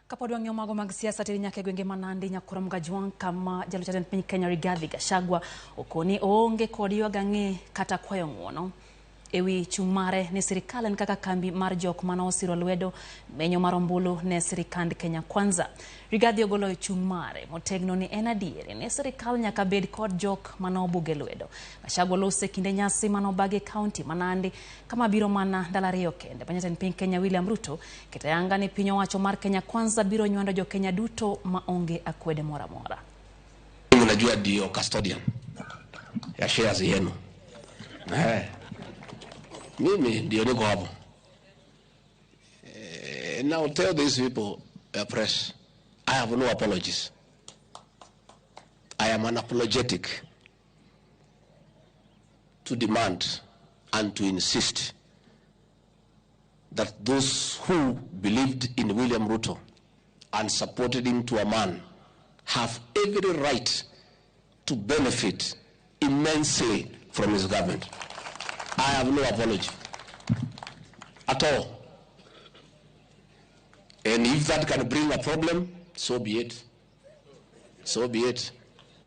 Kapod wang'iyo mago mag siasa tiri nyaka e gwenge ma Nandi, Nyakuro Kajwang' kama jalup jatend piny Kenya Rigathi Gachagua okoni oonge kod ywago ang'e kata kwayo ng'uono ewi chung' mare ne sirikal en kaka kambi mar jok mane osiro lwedo menyo mar ombulu ne sirikand Kenya Kwanza. Rigathi ogolo chung' mare motegno ni en adieri ni sirikal nyaka bed kod jok mane obuge lwedo. Gachagua loso e kinde nyasi mane obagi e kaunti ma Nandi kama biro mana ndalo ariyo kende ma jatend piny Kenya William Ruto keto ayanga ni piny owacho mar Kenya Kwanza biro nywando jo Kenya duto ma onge akwede moro amora. Unajua ndio custodian ya shares yenu. Eh. Mimi ndio niko hapo. Now tell these people, press, I have no apologies. I am unapologetic to demand and to insist that those who believed in William Ruto and supported him to a man have every right to benefit immensely from his government. I have no apology at all. And if that can bring a problem, so be it. So be it.